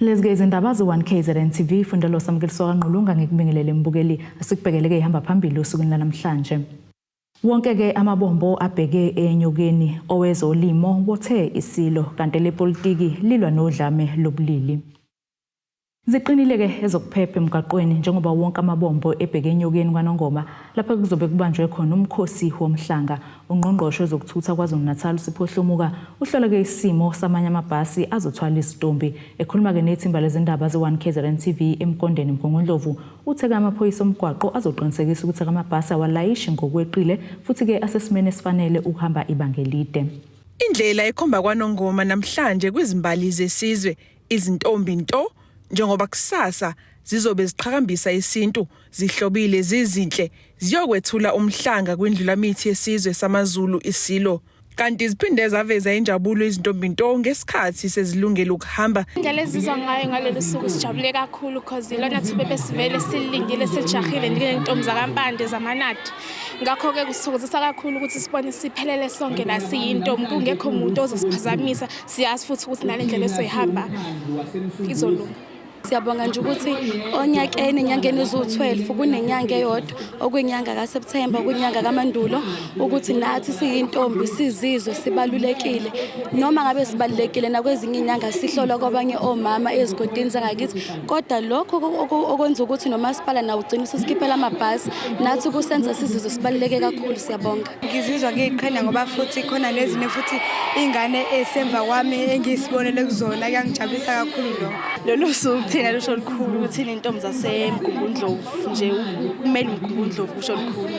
Lezi-ke izindaba ze-1 KZN TV fundelo samukeliswa kaNgqulunga ngikubingelele mbukeli asikubhekele-ke ihamba phambili osukwini lanamhlanje. Wonke-ke amabombo abheke enyokeni owezolimo wothe isilo kanti elepolitiki lilwa nodlame lobulili. Ziqinile-ke ezokuphepha emgaqweni njengoba wonke amabombo ebheke enyokeni kwaNongoma lapho kuzobe kubanjwe khona umkhosi womhlanga. Ungqongqoshe wezokuthutha KwaZulu-Natal uSipho Hlomuka uhlole-ke isimo samanye amabhasi azothwala izitombi. Ekhuluma-ke nethimba lezindaba ze-1 KZN TV eMkondeni Mgungundlovu uthe-ke amaphoyisa omgwaqo azoqinisekisa ukuthi amabhasi awalayishi ngokweqile futhi-ke asesimeni esifanele ukuhamba ibanga elide. Indlela ekhomba kwaNongoma namhlanje kwizimbali zesizwe izintombi nto njengoba kusasa zizobe ziqhakambisa isintu zihlobile zizinhle ziyokwethula umhlanga kwindlulamithi yesizwe samaZulu isilo kanti ziphinde zaveza injabulo izintombi nto ngesikhathi sezilungele ukuhamba. Indlela ezizwa ngayo ngalolu suku sijabule kakhulu cause ilona thuba ebesivele silindile sijahile njengentombi zakaMpande zamanadi. Ngakho-ke kusithokozisa kakhulu ukuthi sibone siphelele sonke la siyintombi kungekho muntu ozosiphazamisa siyazi futhi ukuthi nale ndlela esoyihamba izolunga. Siyabonga nje ukuthi onyakeni enyangeni eziwu-12 kunenyanga eyodwa okuyinyanga kaSepthemba okuyinyanga kaMandulo ukuthi nathi siyintombi sizizwe sibalulekile noma ngabe sibalulekile nakwezinye iy'nyanga sihlolwa kwabanye omama ezigodini zangakithi kodwa lokho okwenza ukuthi nomasipala nawo ugcine ususikhiphela amabhasi nathi kusenza sizizwe sibaluleke kakhulu. Siyabonga. Ngizizwa ngiyiqhenya ngoba futhi khona nezinye futhi iy'ngane ezisemva kwami engiyisibonele kuzona kuyangijabulisa kakhulu lokho. Lolu suku kuthina lusho lukhulu kuthina intombi zaseMgungundlovu nje ukumele uMgungundlovu kusho lukhulu.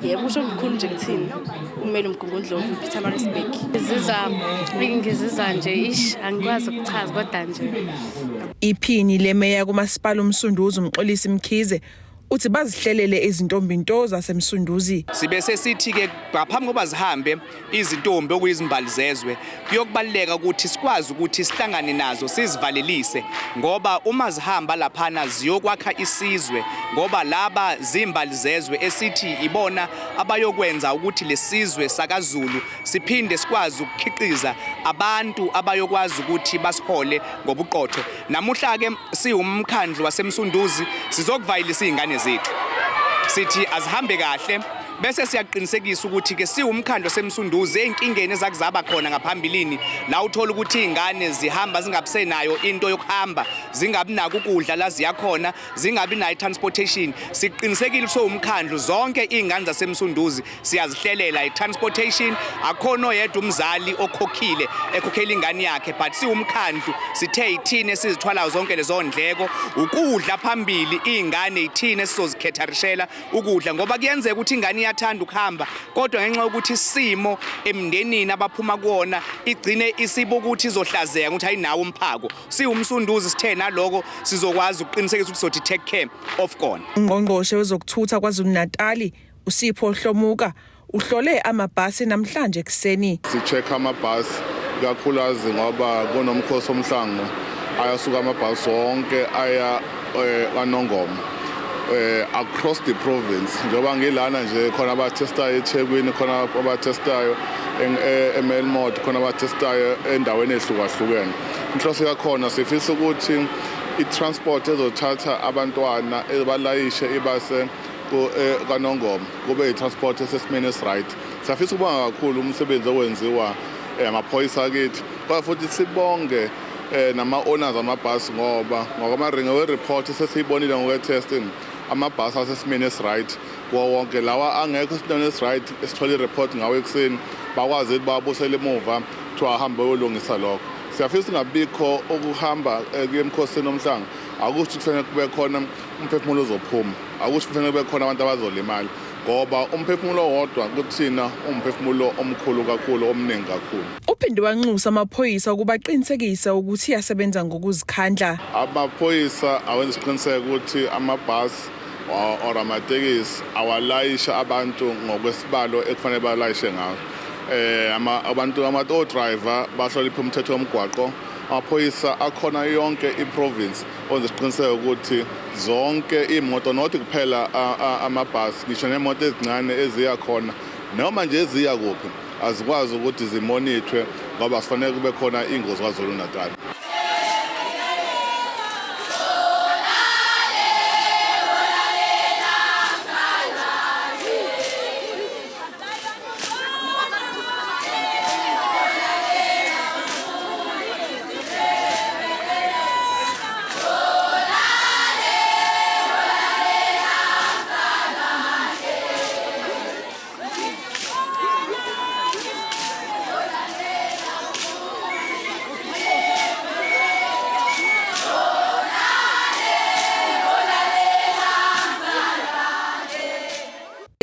Yebo kusho lukhulu nje kuthina ukumele uMgungundlovu iPietermaritzburg. Ngizizwa ngizizwa nje ish angikwazi ukuchaza kodwa nje. Iphini lemeya kumasipala uMsunduzi uMxolisi Mkhize uthi bazihlelele izintombi nto zaseMsunduzi. Sibe sesithi-ke ngaphambi kokuba zihambe izintombi okuyizimbali zezwe kuyokubaluleka ukuthi sikwazi ukuthi sihlangane nazo sizivalelise ngoba uma zihamba laphana ziyokwakha isizwe ngoba laba zimbali zezwe esithi ibona abayokwenza ukuthi lesizwe sakaZulu siphinde sikwazi ukukhiqiza abantu abayokwazi ukuthi basihole ngobuqotho. Namuhla-ke siwumkhandlu waseMsunduzi sizokuvayelisa iy'ngane zethu sithi azihambe kahle bese siyaqinisekisa ukuthi ke siwumkhandlu waseMsunduzi ey'nkingeni ezakuzaba khona ngaphambilini la uthola ukuthi iy'ngane zihamba zingabisenayo into yokuhamba zingabi nako ukudla la ziyakhona zingabi nayo i-transportation. Siqinisekile ukuthi siwumkhandlu zonke iy'ngane zaseMsunduzi siyazihlelela i-transportation akhona oyedwa umzali okhokhile ekhokhela ingane yakhe but siwumkhandlu sithe ithini esizithwalayo zonke lezo ndleko ukudla phambili iy'ngane ithini esizozikhetharishela ukudla ngoba kuyenzeka ukuthi ingane iyathanda ukuhamba kodwa ngenxa yokuthi isimo emndenini abaphuma kuwona igcine isibuka ukuthi izohlazeka ukuthi ayinawo umphako siwumsunduzi sithe naloko sizokwazi ukuqinisekisa ukuthi sothi take care of kona. Ungqongqoshe wezokuthutha KwaZulu-Natali uSipho Hlomuka uhlole amabhasi namhlanje ekuseni. Si-check amabhasi ikakhulukazi ngoba kunomkhosi omhlango ayasuka amabhasi wonke aya kwaNongoma across the province njengoba ngilana nje khona abathestayo eThekwini khona abathestayo eMelmoth khona abathestayo endaweni ehlukahlukene. Inhloso yakhona sifisa ukuthi i-transport ezothatha abantwana ebalayishe ibase kaNongoma kube i-transport esesimeni esi-right. Siyafisa ukubonga kakhulu umsebenzi owenziwa amaphoyisa akithi kodwa futhi sibonge nama-owners amabhasi ngoba ngokwamaringe we-report sesiyibonile ngokwe-testing amabhasi asesimeni esi-right kuwo wonke lawa angekho esimeni esi-right esithola i-report ngawo ekuseni bakwazi ukuthi bawabusele emuva kuthiwa ahambe bayolungisa lokho. Siyafisa kungabikho ukuhamba kuye emkhosini omhlanga akusho ukuthi kufanele kube khona umphefumulo ozophuma akusho kufanele kube khona abantu abazolimala ngoba umphefumulo owodwa kuthina umphefumulo omkhulu kakhulu omningi kakhulu. Uphinde wanxusa amaphoyisa ukuba aqinisekise ukuthi asebenza ngokuzikhandla. Amaphoyisa awenza isiqiniseko ukuthi amabhasi or amatekisi awalayisha abantu ngokwesibalo ekufanele balayishe ngaso. Abantu ama-driver bahloniphe umthetho womgwaqo. Amaphoyisa akhona yonke i-province wenza isiqiniseko ukuthi zonke iy'moto not kuphela amabhasi ngisho nemoto ezincane eziya khona noma nje eziya kuphi azikwazi ukuthi zimonithwe ngoba sifanele kube khona ingozi KwaZulu Natal.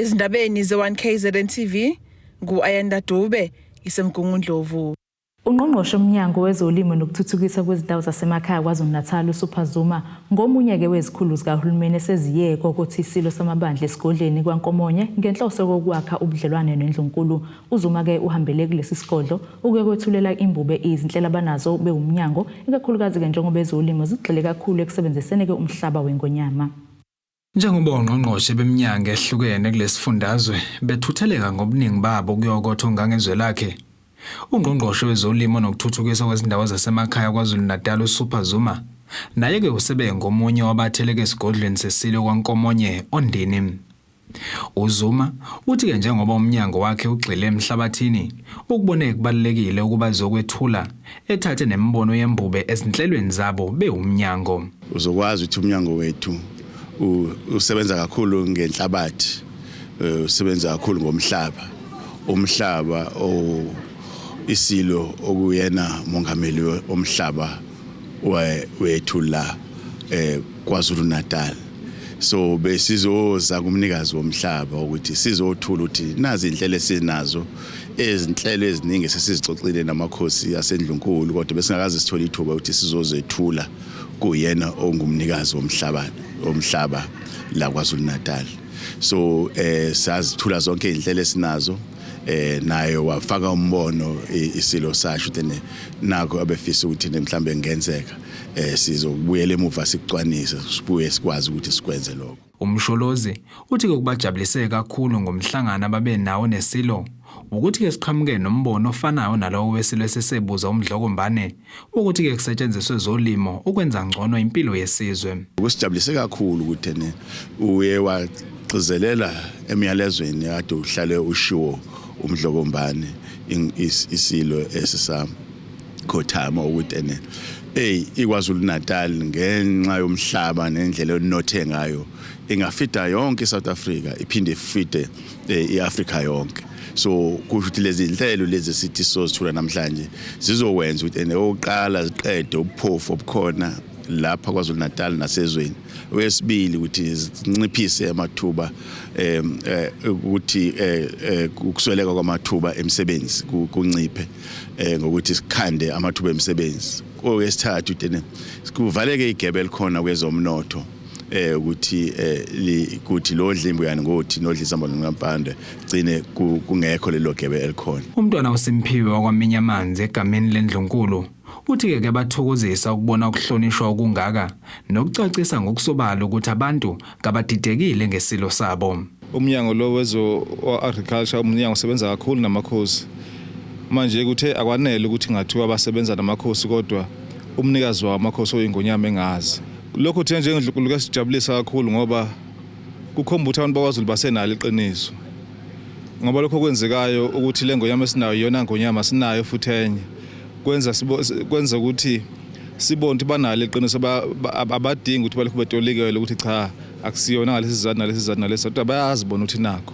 Ezindabeni ze-1KZN TV ngu-Ayanda Dube iseMgungundlovu. Ungqongqoshe womnyango wezolimo nokuthuthukiswa kwezindawo zasemakhaya KwaZulu-Natal uSuper Zuma ngomunye-ke wezikhulu zikahulumeni eseziye kokuthi isilo samabandla esigodleni kwaNkomonye ngenhloso yokwakha ubudlelwane nendlunkulu. UZuma-ke uhambele kulesi sigodlo ukuyokwethulela imbube izinhlelo abanazo bewumnyango ikakhulukazi-ke njengoba ezolimo zigxile kakhulu ekusebenziseni-ke umhlaba wengonyama. Njengoba ongqongqoshe beminyango ehlukene kulesifundazwe bethutheleka ngobuningi babo kuyokotha ongangezwe lakhe, ungqongqoshe wezolimo nokuthuthukiswa kwezindawo zasemakhaya KwaZulu-Natal uSuper Zuma naye-ke usebe ngomunye wabatheleka esigodlweni sesilo kwaNkomonye oNdini. UZuma uthi-ke njengoba umnyango wakhe ugxile emhlabathini, ukubone kubalulekile ukuba ezokwethula ethathe nemibono yembube ezinhlelweni zabo bewumnyango. Uzokwazi ukuthi umnyango wethu usebenza kakhulu ngenhlabathi, usebenza kakhulu ngomhlaba. Umhlaba o isilo okuyena mongameli omhlaba wethu la KwaZulu Natal. So besizoza kumnikazi womhlaba ukuthi sizothula ukuthi nazi inhlelo esinazo, ezinhlelo eziningi sesizixoxile namakhosi asendlunkulu, kodwa besingakaze sithole ithuba ukuthi sizozethula kuyena ongumnikazi womhlaba la KwaZulu Natal. So sazithula zonke izinhlelo esinazo, nayo wafaka umbono isilo sasho ukuthi nakho abefisa ukuthi mhlambe ngenzeka sizobuyela emuva sikucwanise sibuye sikwazi ukuthi sikwenze lokho. Umsholozi uthi ke kubajabulise kakhulu ngomhlangano ababe nawo nesilo ukuthi ke siqhamuke nombono ofanayo nalowo wesilo esesebuza uMdlokombane ukuthi ke kusetshenziswe ezolimo ukwenza ngcono impilo yesizwe. Kusijabulise kakhulu ukuthi uye wagcizelela emyalezweni kade uhlale ushiwo uMdlokombane isilo esisakhothama ukuthi hey iKwaZulu Natal ngenxa yomhlaba nendlela enothe ngayo ingafida yonke iSouth Africa iphinde ifide iAfrica yonke. So kusho ukuthi lezi inhlelo lezi sithi sozithula namhlanje zizokwenza ukuthi oqala ziqede ubuphofu obukhona lapha KwaZulu Natal nasezweni. Okwesibili ukuthi zinciphise amathuba ukuthi ukusweleka kwamathuba emisebenzi kunciphe ngokuthi sikhande amathuba emisebenzi. Okwesithathu kuvaleke igebe elikhona kwezomnotho ukuthi ukuthi lo dlimbu yani ngothi nodlisa ngamampande gcine kungekho lelo gebe elikhona. Umntwana uSimphiwe wakwaMinya amanzi egameni lendlunkulu uthi ke kuyabathokozisa ukubona ukuhlonishwa okungaka nokucacisa ngokusobala ukuthi abantu kabadidekile ngesilo sabo. Umnyango lo wezo agriculture umnyango usebenza kakhulu namakhosi. Manje kuthe akwanele ukuthi ngathiwa basebenza namakhosi kodwa umnikazi wamakhosi oyingonyama engazi. Lokho thina njengendlunkulu kuyasijabulisa kakhulu ngoba kukhomba ukuthi abantu bakwaZulu basenalo iqiniso. Ngoba lokho kwenzekayo ukuthi le ngonyama esinayo iyona ngonyama sinayo futhi enye. Kwenza ukuthi sibone ukuthi banalo iqiniso, abadingi ukuthi balokhu betolikele ukuthi cha akusiyona ngalesi sizathu nalesi sizathu nalesi, kodwa bayazibona ukuthi nakho.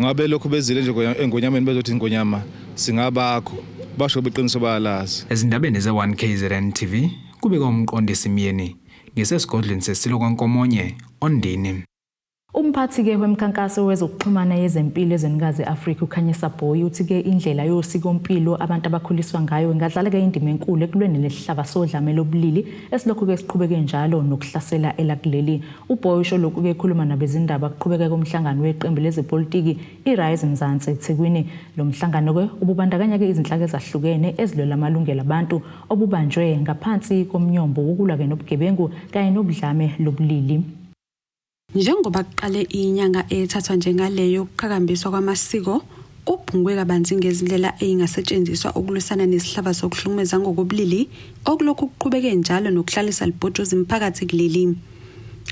Ngabe lokhu bezile nje engonyameni bezothi ingonyama singabakho, basho beqiniso bayalazi. Ezindabeni ze-1KZN TV kubika umqondisi Myeni ngisesigodlweni sesilo kwaNkomonye oNdini. Umphathi-ke wemkhankaso wezokuxhumana yezempilo ezwenikazi e-Afrika uKhanyisa Boy uthi-ke indlela yosikompilo abantu abakhuliswa ngayo ingadlala-ke indima enkulu ekulweni nesihlava sodlame lobulili esilokhu-ke siqhubeke njalo nokuhlasela elakuleli. UBoy usho lokhu-ke ekhuluma nabezindaba kuqhubeka komhlangano weqembu lezepolitiki iRise Mzansi eThekwini. Lo mhlangano-ke ububandakanya-ke izinhlaka ezahlukene ezilwela amalungelo abantu obubanjwe ngaphansi komnyombo wokulwa-ke nobugebengu kanye nobudlame lobulili. Njengoba kuqale inyanga ethathwa njengaleyo yokuqhakambiswa kwamasiko, kubhungwe kabanzi ngezindlela ey'ngasetshenziswa ukulwisana nesihlava sokuhlukumeza ngokobulili okulokhu kuqhubeke njalo nokuhlalisa libhojozi imiphakathi kuleli.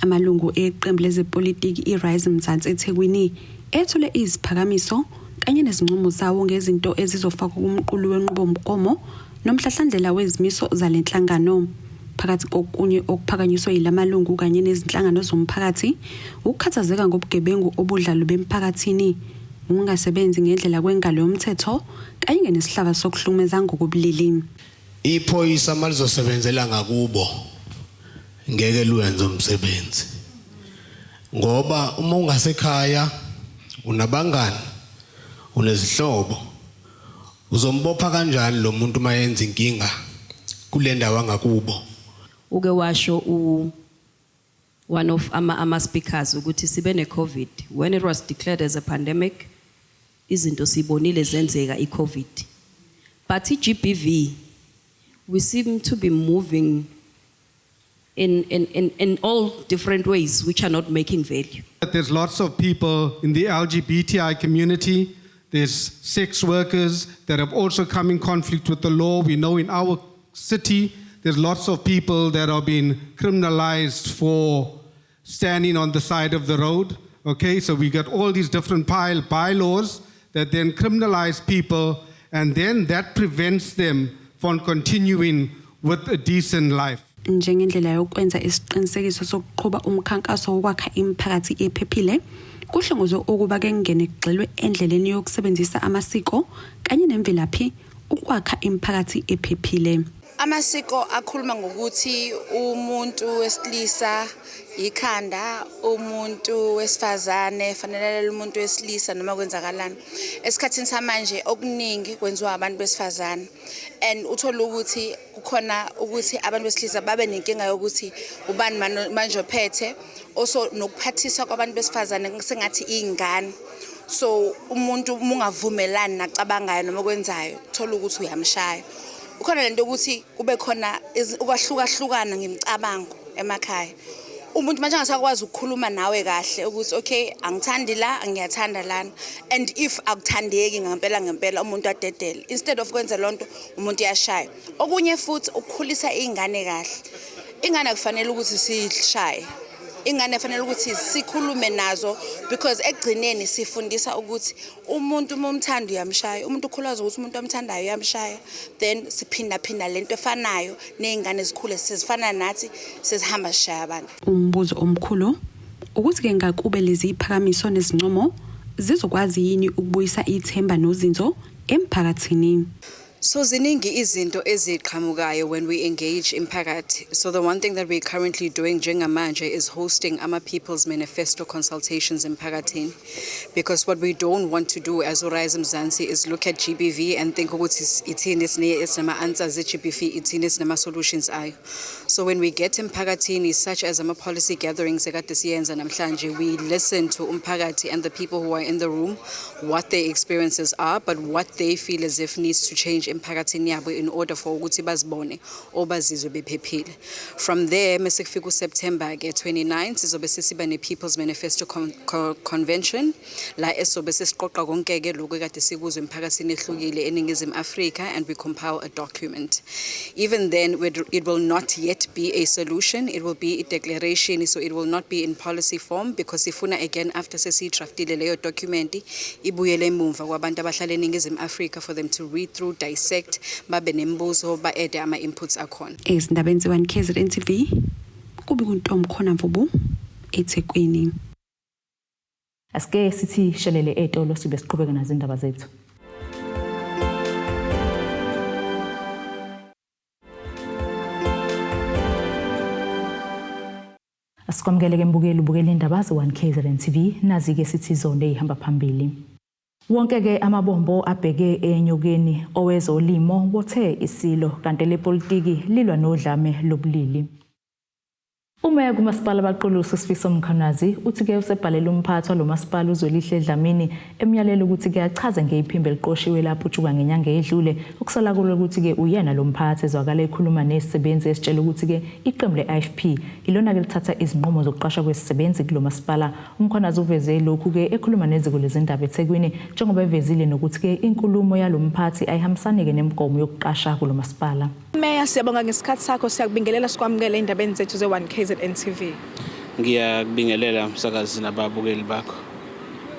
Amalungu eqembu lezepolitiki iRise Mzansi eThekwini ethule iziphakamiso kanye nezincomo zawo ngezinto ezizofakwa kumqulu wenqubomgomo nomhlahlandlela wezimiso zale nhlangano. Phakathi kokunye okuphakanyiswe yilamalungu kanye nezinhlangano zomphakathi, ukukhathazeka ngobugebengu obudla lube emphakathini, ukungasebenzi ngendlela kwengalo yomthetho kanye nesihlava sokuhlukumeza ngokobulili. Iphoyisa malizosebenzela ngakubo ngeke luwenze umsebenzi, ngoba uma ungasekhaya Unabangani, unezihlobo. Uzombopha kanjani lo muntu uma yenza inkinga kule ndawo angakubo? Uke washo u one of ama speakers ukuthi sibe ne COVID. When it was declared as a pandemic, izinto sibonile zenzeka i-COVID. But i-GBV, we seem to be moving in all different ways which are not making value. There's lots of people in the LGBTI community. There's sex workers that have also come in conflict with the law. We know in our city, there's lots of people that are being criminalized for standing on the side of the road. Okay, so we got all these different bylaws that then criminalize people, and then that prevents them from continuing with a decent life. Njengendlela yokwenza isiqinisekiso sokuqhuba umkhankaso wokwakha imiphakathi ephephile, kuhlongozwe ukuba kungene kugxilwe endleleni yokusebenzisa amasiko kanye nemvelaphi ukwakha imiphakathi ephephile. Amasiko akhuluma ngokuthi umuntu wesilisa ikhanda, umuntu wesifazane fanele umuntu wesilisa noma kwenzakalani. Esikhathini samanje okuningi kwenziwa abantu besifazane, and uthola ukuthi kukhona ukuthi abantu besilisa babe nenkinga yokuthi ubani manje ophethe, also nokuphathiswa kwabantu besifazane sengathi ingane. So umuntu uma ungavumelani nacabangayo noma kwenzayo, uthola ukuthi uyamshaya. Ukhona lento ukuthi kube khona ukwahlukahlukana ngemicabango emakhaya. Umuntu manje angasakwazi ukukhuluma nawe kahle ukuthi okay, angithandi la, ngiyathanda lana, and if akuthandeki ngempela ngempela umuntu adedele, instead of kwenza lonto umuntu uyashaya. Okunye futhi ukukhulisa ingane kahle. Ingane akufanele ukuthi siyishaye, ingane kufanele ukuthi sikhulume nazo, because ekugcineni sifundisa ukuthi umuntu uma umthanda uyamshaya, umuntu ukhulaza ukuthi umuntu omthandayo uyamshaya, then siphinda phinda lento efanayo nezingane zikhule sezifana nathi, sezihamba sishaya abantu. Umbuzo omkhulu ukuthi ke ngakube lezi ziphakamiso nezincomo zizokwazi yini ukubuyisa ithemba nozinzo emphakathini. So ziningi izinto eziqhamukayo when we engage imphakathi. So the one thing that we're currently doing njengamanje is hosting ama People's Manifesto consultations emphakathini. Because what we don't want to do as Rise Mzansi is look at GBV and think ukuthi ithini esinama answers e-GBV, ithini esinama solutions ayo. So when we get emphakathini, such as ama policy gatherings ekade siyenza namhlanje, we listen to umphakathi and the people who are in the room, what their experiences are, but what they feel as if needs to change emphakathini yabo in order for ukuthi bazibone or bazizwe bephephile. From there, mase kufika uSeptember ke 29, sizobe sesiba ne People's Manifesto Convention la esobe sesiqoqa konke ke lokhu ekade sikuzwe emphakathini ehlukile eNingizimu Afrika, and we compile a document. Even then, it will not yet be a solution, it will be a declaration, so it will not be in policy form, because sifuna again after sesiyidraftile leyo document ibuyele emumva kwabantu abahlala eNingizimu Afrika for them to read through, dissect, babe nemibuzo, ba-add ama-inputs akhona. Ezindabeni ze-1 KZN TV, kube kuntombi khona Mvubu, eThekwini. Asike sithi shelele etolo sibe siqhubeka nazo indaba zethu. Asikwamukele ke mbukeli, ubukela indaba ze-1 KZN TV, nazi ke sithi izonto ezihamba phambili. Wonke ke amabombo abheke enyokeni, owezolimo wothe isilo kanti lepolitiki lilwa nodlame lobulili. Umeya kumasipala baqulusi uSifiso Mkhwanazi uthi ke usebhalela umphathi walo masipala uZwelihle Dlamini emyalela ukuthi ke achaze ngeyiphimbo eliqoshiwe laphutshuka ngenyanga edlule, okusala kulo ukuthi ke uyena lo mphathi ezwakala ekhuluma nesisebenzi esitshela ukuthi ke iqembu le-IFP ilona ke lithatha izinqumo zokuqashwa kwesisebenzi kulo masipala. UMkhwanazi uveze lokhu ke ekhuluma neziko lezindaba eThekwini, njengoba evezile nokuthi ke inkulumo yalo mphathi ayihambisani-ke nemigomo yokuqasha kulo masipala. Meya, siyabonga ngesikhathi sakho, siyakubingelela, sikwamukele endabeni zethu ze-1 KZN TV. Ngiyakubingelela msakazi nababukeli bakho.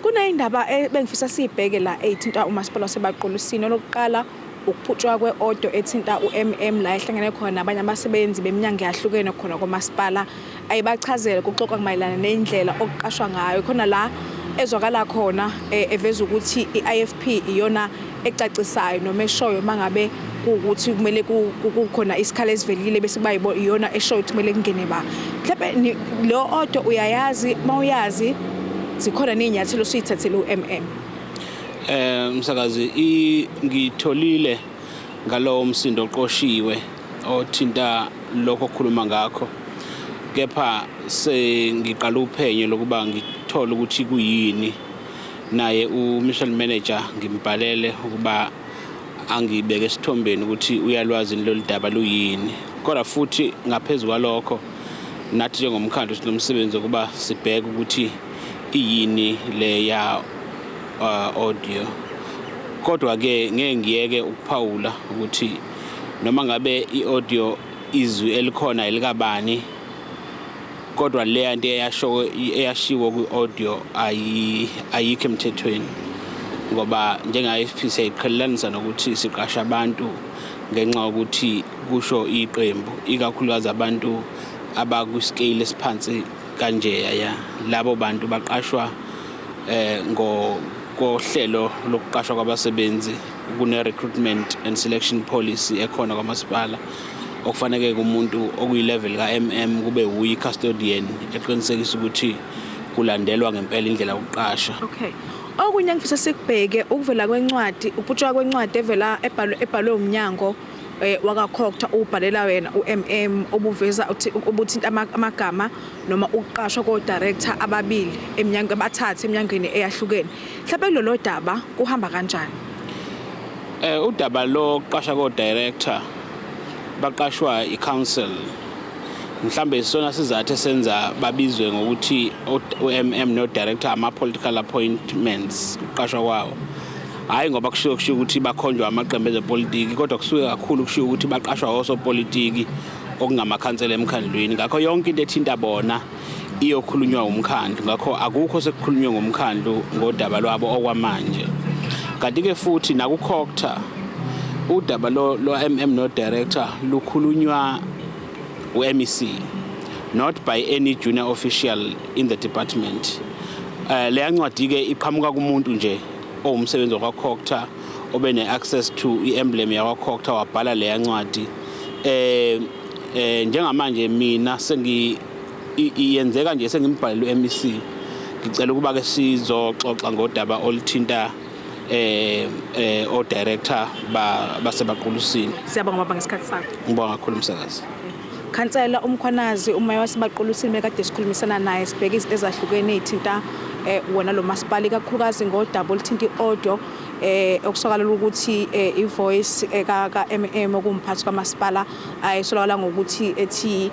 Kuneyindaba ebengifisa siyibheke la eyithinta umasipala waseBaqulusini. Olokuqala ukuphutshwa kwe-audio ethinta u-MM la ehlangene khona nabanye abasebenzi beminyango eyahlukene khona kwamasipala, ayibachazele kuxoxwa mayelana nendlela okuqashwa ngayo. Khona la ezwakala khona eveza ukuthi i-IFP iyona ecacisayo noma eshoyo mangabe kuwukuthi kumele kukhona isikhala esivelile bese kuba iyona eshoyo ukuthi kumele kungene ba. Mhlawumbe lo audio uyayazi, mawuyazi Zikhona nezinyathelo osuyithathele uMM? Msakazi, ngitholile ngalowo msindo oqoshiwe othinta lokho okhuluma ngakho, kepha sengiqala uphenyo lokuba ngithole ukuthi kuyini. Naye u-mission manager ngimbhalele ukuba angibeke esithombeni ukuthi uyalwazi lolu daba luyini. Kodwa futhi ngaphezu kwalokho, nathi njengomkhandlu sinomsebenzi wokuba sibheke ukuthi iyini leya audio. Kodwa ke ngeke ngiyeke ukuphawula ukuthi noma ngabe i-audio, izwi elikhona elikabani, kodwa leya nto eyashiwo kwi-audio ayikho emthethweni, ngoba njenga-IFP siyayiqhelelanisa nokuthi siqasha abantu ngenxa yokuthi kusho iqembu, ikakhulukazi abantu abakwi-scale esiphansi kanjeya. Ya, labo bantu baqashwa ngokohlelo lokuqashwa kwabasebenzi. Kune recruitment and selection policy ekhona kwamasipala, okufanele umuntu okuyi-level ka-MM kube wuyi custodian eqinisekisa ukuthi kulandelwa ngempela indlela yokuqasha. Okay. Okunye engifisa sikubheke ukuvela kwencwadi, ukuputshwa kwencwadi evela ebhalwe umnyango wakaCogta ubhalela wena uMM, obuveza uthi ubuthinta amagama noma ukuqashwa ko-director ababili eminyango, abathathu eminyangweni eyahlukene. Mhlawumbe kulolo daba kuhamba kanjani? Udaba lokuqasha ko-director, baqashwa i-council. Mhlambe isona sizathu esenza babizwe ngokuthi u-MM no-director ama-political appointments ukuqashwa kwawo. Hhayi ngoba kushiwo ukuthi bakhonjwa amaqembu ezepolitiki, kodwa kusuke kakhulu kushiwo ukuthi baqashwa osopolitiki okungamakhansela emkhandlwini. Ngakho yonke into ethinta bona iyokhulunywa umkhandlu. Ngakho akukho sekukhulunywe ngomkhandlu ngodaba lwabo okwamanje. Kanti-ke futhi nakuCogta, udaba lo MM no director lukhulunywa u-MEC, not by any junior official in the department. Leya ncwadi ke iqhamuka kumuntu nje owumsebenzi wakwaCogta, obe ne-access to i-emblem yakwaCogta, wabhala leya ncwadi. Njengamanje mina sengi iyenzeka nje sengimbhalele u-MEC, ngicela ukuba ke sizoxoxa ngodaba oluthinta o director ba baseBaqulusini. Siyabonga, baba, ngesikhathi sakho. Ngibonga kakhulu, umsakazi. Khansela uMkhwanazi, umeya waseBaqulusini, bekade sikhulumisana naye, sibheke izinto ezahlukene ezithinta wona lo masipala, ikakhulukazi ngodaba oluthinta i-audio okusokala ukuthi i-voice ka MM, okumphathi kamasipala, ayisolakala ngokuthi ethi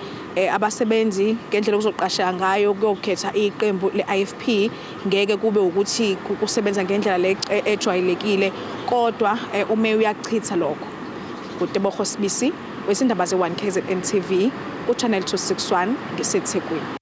abasebenzi ngendlela okuzoqasheka ngayo kuyokhetha iqembu le-IFP, ngeke kube ukuthi kusebenza ngendlela le ejwayelekile, kodwa umeya uyachitha lokho. KuTebogo Sibisi wezindaba ze-1 KZN TV ku-Channel 261 ngiseThekwini.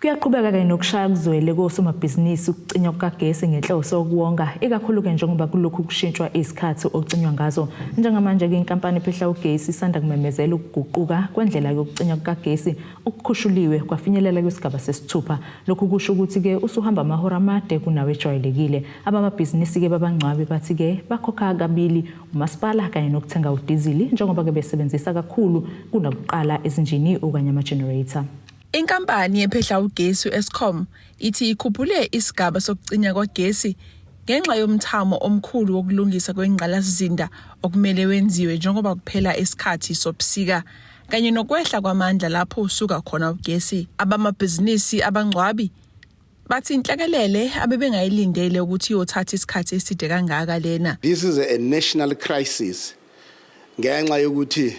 Kuyaqhubeka-ke nokushaya kuzwele kosomabhizinisi ukucinywa kukagesi ngenhloso yokuwonga, ikakhulu-ke njengoba kulokhu kushintshwa izikhathi okucinywa ngazo. Njengamanje-ke inkampani ephehla ugesi isanda kumemezela ukuguquka kwendlela yokucinywa kukagesi okukhushuliwe kwafinyelela kwisigaba sesithupha. Lokhu kusho ukuthi-ke usuhamba amahora amade kunawo ejwayelekile. Abamabhizinisi-ke babangcwabi bathi-ke bakhokha kabili, umasipala kanye nokuthenga udizili, njengoba-ke besebenzisa kakhulu kunakuqala izinjini okanye ama-generator. Inkampani ephehla ugesi u-Eskom ithi ikhuphule isigaba sokucinywa kwagesi ngenxa yomthamo omkhulu wokulungisa kwengqalasizinda okumele wenziwe njengoba kuphela isikhathi sobusika kanye nokwehla kwamandla lapho usuka khona ugesi. Abamabhizinisi abangcwabi bathi inhlekelele abebengayilindele ukuthi iyothatha isikhathi eside kangaka lena. This is a national crisis ngenxa yokuthi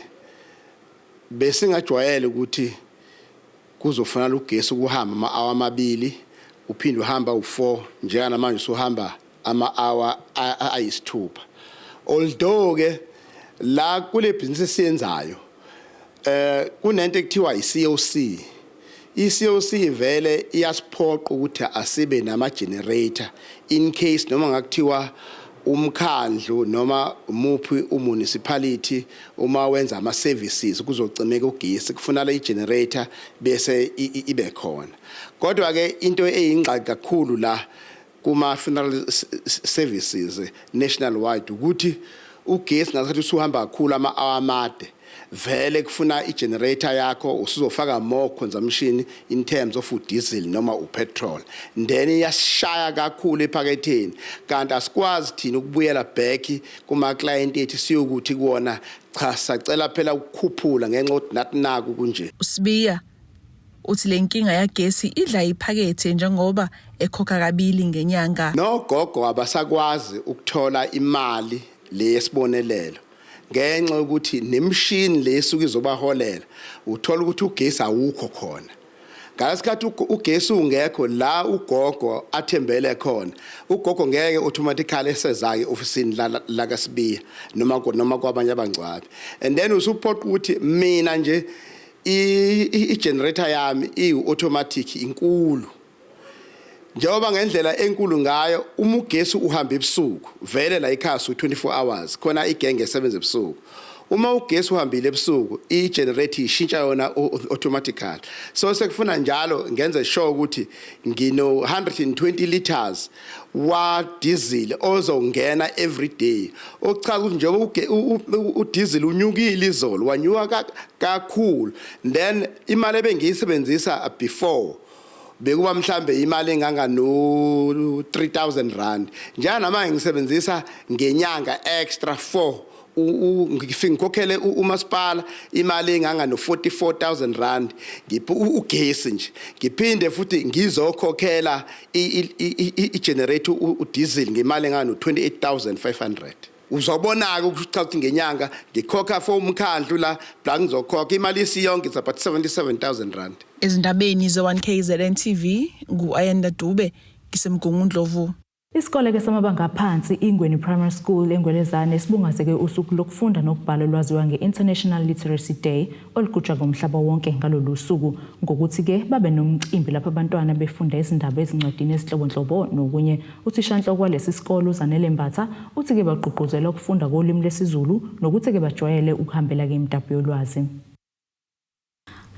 besingajwayele ukuthi kuzofanele ugesi ukuhamba ama-hour 2, uphinde uhamba u4. Njengamanje usuhamba ama-hour 6, although ke la kule business esiyenzayo kunento ekuthiwa i-COC. I-COC vele iyasiphoqa ukuthi asibe nama generator in case noma ngakuthiwa umkhandlu noma umuphi umunicipality uma wenza ama services kuzocimeka ugesi, kufunala i-generator bese ibe khona. Kodwa ke into eyingxaki kakhulu la kuma funeral services national wide ukuthi ugesi ngasikhathi usuhamba kakhulu ama hour amade. Vele kufuna igenerator yakho, usuzofaka more consumption in terms of diesel noma upetrol, then iyashaya kakhulu ephaketheni. Kanti asikwazi thina ukubuyela back kuma client ethu siyokuthi kuwona, cha, sacela phela ukukhuphula ngenxa yokuthi nathi naku kunje. Usibiya uthi le nkinga yagesi idla iphakethe njengoba ekhokha kabili ngenyanga. Nogogo abasakwazi ukuthola imali le yesibonelelo ngenxa yokuthi nemishini le esuke izobaholela, uthola ukuthi ugesi awukho khona. Ngalesikhathi ugesi ungekho la ugogo athembele khona, ugogo ngeke automatically eseza-ke ofisini la kaSibiya noma kwabanye abangcwabi, and then usuphoqa ukuthi mina nje i-generator yami iwu-automatic, inkulu njengoba ngendlela enkulu ngayo. Uma ugesi uhamba ebusuku, vele la ekhaya su 24 hours khona igenge esebenza ebusuku. Uma ugesi uhambile ebusuku, i-generator ishintsha yona automatically, so sekufuna njalo ngenze sure ukuthi ngino 120 liters wa diesel ozongena every day, okuchaza ukuthi njengoba udiesel unyukile izolo, wanyuka kakhulu, then imali ebengiyisebenzisa before bekuba mhlambe imali enganga no 3000 rand, njengamanje ngisebenzisa ngenyanga extra 4, ngifike ngikhokhele umasipala imali enganga no 44000 rand ngiphi ugesi nje, ngiphinde futhi ngizokhokhela i-generator udiesel ngemali enganga no 28500. Uzobona-ke ukuthi ukuthi ngenyanga ngikhokha for umkhandlu la la ngizokhokha imali isiyonke, it's about 77000 rand. Ezindabeni ze-1 KZN TV, ngu-Ayanda Dube, ngiseMgungundlovu. Isikole-ke samabanga aphansi Ingweni Primary School eNgwelezane sibungazeke usuku lokufunda nokubhala olwaziwa nge-International Literacy Day olugujwa ngomhlaba wonke ngalolu suku, ngokuthi-ke babe nomcimbi lapho abantwana befunda izindaba ezincwadini ezinhlobonhlobo nokunye. Uthishanhloko walesi sikole uZanele Mbatha uthi-ke bagqugquzela ukufunda kolimi lwesiZulu nokuthi-ke bajwayele ukuhambela-ke imitapo yolwazi.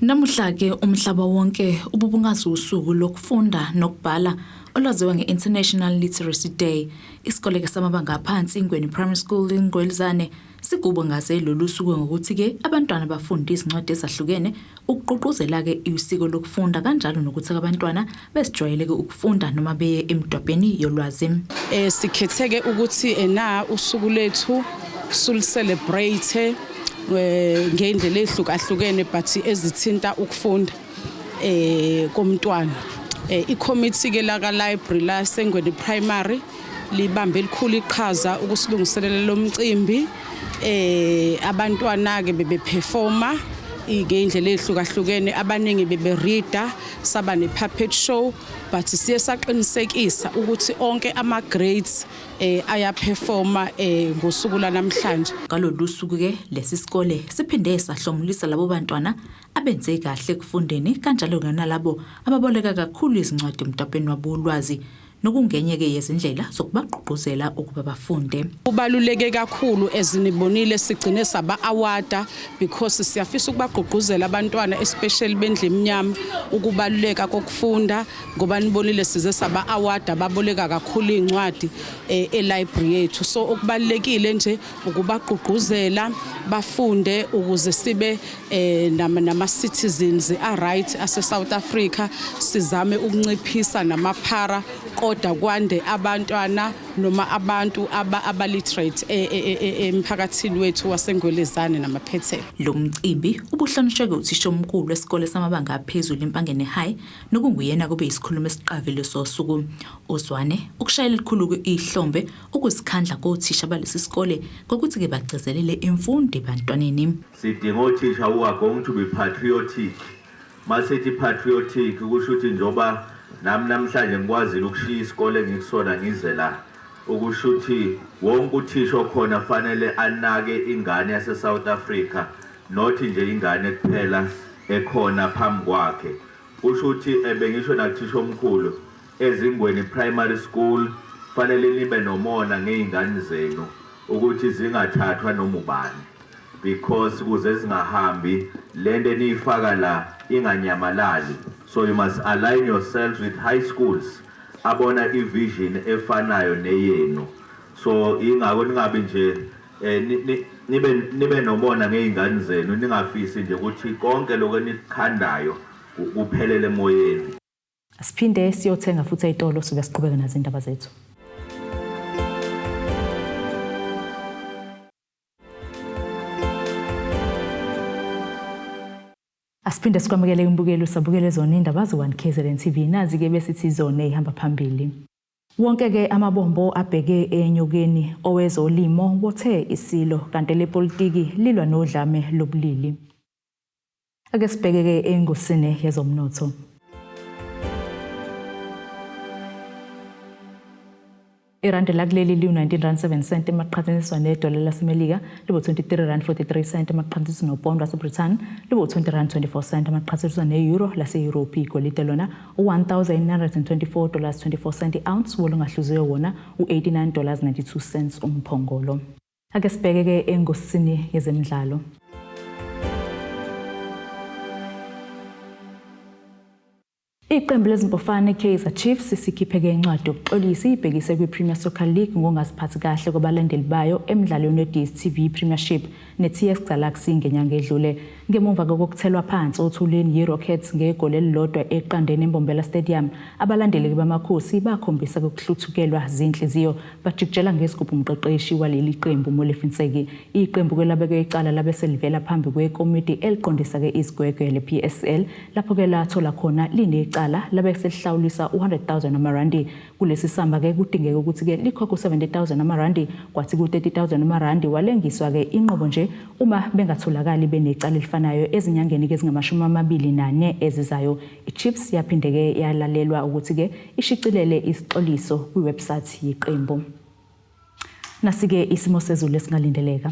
Namuhla-ke umhlaba wonke ububungaza usuku lokufunda nokubhala olwaziwa nge-International Literacy Day. Isikole-ke samabanga aphansi Ingweni Primary School eNgwelezane sigubungaze lolu suku ngokuthi-ke abantwana bafunde izincwadi ezahlukene ukugqugquzela-ke usiko lokufunda, kanjalo nokuthi abantwana besijwayele-ke ukufunda noma beye emidwabheni yolwazi. Sikhetheke ukuthi ena usuku lethu silicelebrate ngendlela ehlukahlukene but ezithinta ukufunda komntwana. Icommittee ke la ka library la Sengweni Primary libambe elikhulu iqhaza ukusilungiselela lo mcimbi. Abantwana ke bebeperforma ngey'ndlela ey'hlukahlukene, abaningi bebereada, saba ne-puppet show, but siye saqinisekisa ukuthi onke ama-grades ayaperforma ngosuku lanamhlanje. Ngalolu suku-ke lesi sikole siphinde sahlomulisa labo bantwana abenze kahle ekufundeni, kanjalo-ke nalabo ababoleka kakhulu izincwadi emtapweni wabo wolwazi, nokungenye-ke yezindlela zokubagqugquzela ukuba bafunde. Kubaluleke kakhulu, ezinibonile sigcine saba-awarda because siyafisa ukubagqugquzela abantwana, especially bendlu emnyama, ukubaluleka kokufunda, ngoba nibonile size saba-awarda baboleka kakhulu iy'ncwadi e-library yethu. So okubalulekile nje ukubagqugquzela bafunde ukuze sibe nama-citizens a-right ase-South Africa, sizame ukunciphisa namaphara kodwa kwande abantwana noma abantu aba-literate emphakathini wethu waseNgwelezane namaphethelo. Lo mcimbi ubuhlonishwe uthisha omkhulu wesikole samabanga aphezulu iMpangeni High, nokunguyena kube isikhulumi esiqavile sosuku. Uzwane ukushayela elikhulu ihlombe ukuzikhandla kothisha balesi sikole ngokuthi-ke bagcizelele imfundo ebantwaneni. Sidinga othisha who are going to be patriotic. Masithi patriotic, kusho ukuthi njengoba nami namhlanje ngikwazile ukushiya isikole engikusona ngize la, ukusho ukuthi wonke uthisha okhona fanele anake ingane yase-South Africa, not nje ingane kuphela ekhona phambi kwakhe. Kusho ukuthi bengisho nakuthisha omkhulu eZingweni Primary School, fanele nibe nomona ngey'ngane zenu ukuthi zingathathwa noma ubani, because kuze zingahambi lento eniyifaka la inganyamalali. So you must align yourselves with high schools abona ivision efanayo neyenu. So ingako ningabi nje Nibe nomona ngey'ngane zenu, ningafisi nje ukuthi konke lokho enikukhandayo kuphelele emoyeni. Siphinde siyothenga futhi ey'tolo sibe siqhubeke nazo iy'ndaba zethu. Asiphinde sikwamukele imbukelo sabukele zona indaba ze-1 KZN TV nazi-ke besithi zona ey'hamba phambili. Wonke-ke amabombo abheke enyokeni owezolimo wothe isilo kanti lepolitiki lilwa nodlame lobulili. Ake sibheke-ke engosini yezomnotho. Irandi lakuleli liwu-19 rand 7 cent emaqhathaniswa nedola laseMelika libu-23 rand 43 cent emaqhathaniswa nopondo waseBrithani libu-20 rand 24 cent emaqhathaniswa ne-euro lase-Europe. Igolide lona u-1924 dollars 24 cent i-ounce, wolungahluziwe wona u-89 dollars 92 cents umphongolo. Ake sibheke-ke engosini yezemidlalo. Iqembu lezimpofane Kaizer Chiefs sikhipheke incwadi yokuxolisa ibhekise kwi-Premier Soccer League ngokungaziphathi kahle kwabalandeli bayo emdlalweni we-DStv Premiership ne-TS Galaxy ngenyanga edlule. Ngemuva kokuthelwa phansi othulini yi-Rockets ngegoli elilodwa eqandeni eMbombela Stadium, abalandeli bamakhosi bakhombisa ukuhluthukelwa zinhliziyo bajikijela ngesigubhu umqeqeshi waleli qembu Molefi Ntseki. Iqembu ke labekwe icala labe selivela phambi kwekomiti eliqondisa-ke izigwegwe le-PSL lapho-ke lathola khona linecala labe selihlawulisa u-100,000 amarandi. Kulesi samba-ke kudingeka ukuthi-ke likhokhe u-70,000 amarandi, kwathi ku-30,000 amarandi walengiswa-ke inqobo nje uma bengatholakali benecala elifanayo ezinyangeni-ke ezingama-24 ezizayo. I-Chiefs yaphinde-ke yalalelwa ukuthi-ke ishicilele isixoliso kwiwebsite yeqembu. Nasi-ke isimo sezulu esingalindeleka.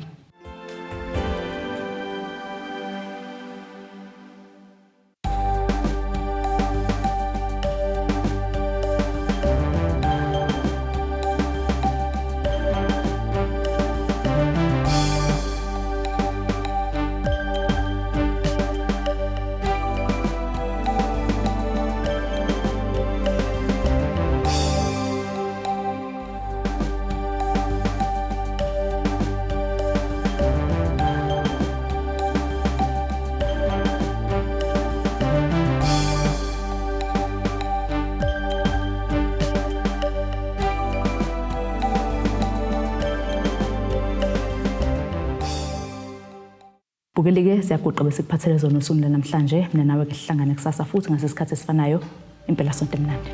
Bukeli-ke siyaguqa bese kuphathele zona osukwini lanamhlanje. Mina nawe ke sihlangane kusasa futhi ngasesikhathi esifanayo. Impela sonto emnandi.